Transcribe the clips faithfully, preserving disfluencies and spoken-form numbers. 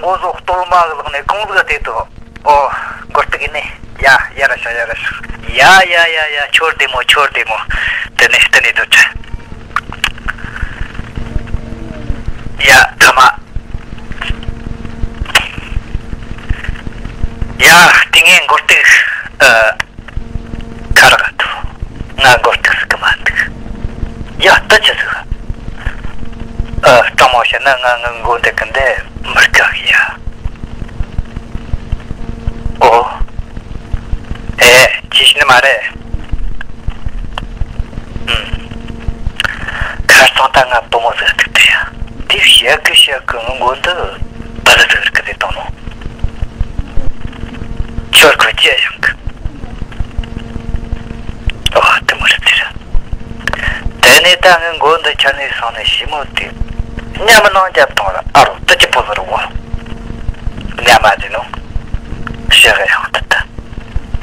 འོ་བཟོ་གཏོར་མ་གི་ལག་ནས་གང་ཟིག་དེ་དོ། ཨོ། མགོ་སྟུག་ཡིན་ནི། ཡ་ཡ་ར་ཤ་ཡ་ར་ཤ། ཡ་ཡ་ཡ་ཡ། ཁྱོད་བདེ་མོ། ཁྱོད་བདེ་མོ། དེ་ནས་བསྟན་ནས་སྡོད་དྲ། ཡ་ཐ་མ། ཡ་དེ་ངས་མགོ་སྟུག་ཨ། ཁ་རག་ཐུ། ང་མགོ་སྟུག་ཟིག་གི་མ་འདུག་ཡ་ད་ཆི་ཟིག་ཨ། སྤྲང་མོ་བཤད་ན་ང་ངི་མགོ་འདི་གི་འདི་མི་དགའ་གི་ཡ། ཨོ། ཨེ། ཅི་ཤི་ནི་མ་རེད། ཨུམ། ཁ་སང་ད་ང་བུ་མོ་ཟིག་ཐུག་དུས་ཡ། དེ་བཤད་གི་བཤད་གི་ངི་མགོ་འདི་བུ་ལི་ཟིག་རིག་གི་ཟེར་བཏང་ནོ། ཁྱོད་ཁོ་ཅི་ཡང་གི། ཨོ་དེ་མོ་རེད་ཟེར། དེ་ནས་ད་ངི་མགོ་འདི་ཁྱེར་ནས་སོང་ནས་ཞི་མོ་དེ་ཉམས་ནང་རྒྱབ་བཏང་ར། ཨ་རོ་དེ་ཅི་པོ་ཟིག་རེད་བོ། ཉམས་མ་ཟིན་ནོ། ཞི་གི་ཡང་དུ་ད།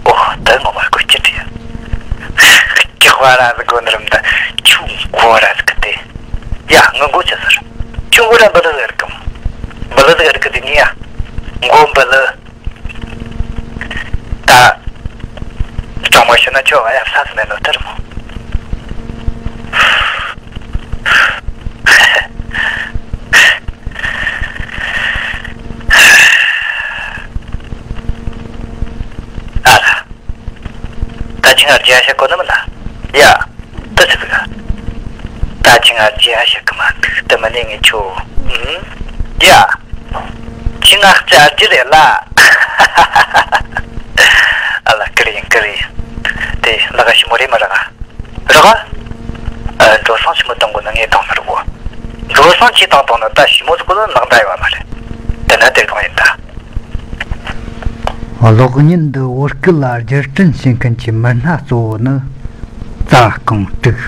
ཨོ་ད་ངོ་མ་དགོད་ཀྱི་དེ། ཀྱག་བ་ར་ཟིག་གོ་ནི་རམ་ད། ཆུ་གོ་ར་ཟིག་དེ། ཡ་ངི་མགོ་ཆི་ཟེར། ཆུ་གོ་ར་བུ་ལི་ཟིག་རིག་གི། བུ་ལི་ཟིག་རིག་གི་དེ་ནི་ཡ། མགོ་བུ་ལི། ད། སྤྲང་མོ་བཤད་ན་ཁྱོད་ང་ཡ་ས་སུ་མེད་ནོ་ལྟར་མོ། ཨ་ལ། ད་ཁྱི་ང་རྒྱལ་ཤ་གོ་ནི་མིན་ན། ཡ། ད་ཆི་ཟིག་ད་ཁྱི་ང་རྒྱལ་ཤ་གི་མ་འདུག་དེ་མིན་ནས་ངས་ཁྱོད། ཨུམ། ཡ། ཁྱི་ང་རྒྱལ་རྒྱུ་རེད་ལ། ཨ་ལ་ཀི་རེ་ཡིན་ཀི་རེ་ཡིན། དེ་ལ་ག་ཞི་མོ་རེད་མ་རེད་ག་རེད་ག་ཨ། འགྲོ་སོང་ཞི་མོ་གཏོང་དགོས་ན་ངས་གཏོང་མི་རུང་བོ། འགྲོ་སོང་ཁྱི་གཏོང་གཏོང་ན་ད་ཞི་མོ་ཟིག་གོ་ལ་ནག་འདྲ་ཡོད་མ་རེད། དེ་ན་དེ་གང་ཡིན་ད། གློག་བརྙན་འདི་བོད་སྐད་ལ་བསྒྱུར་སྐྲུན་བྱེད་མཁན་གྱི་མི་སྣ་གཙོ་བོ་ནི་རྩ་རྐང་དྲུག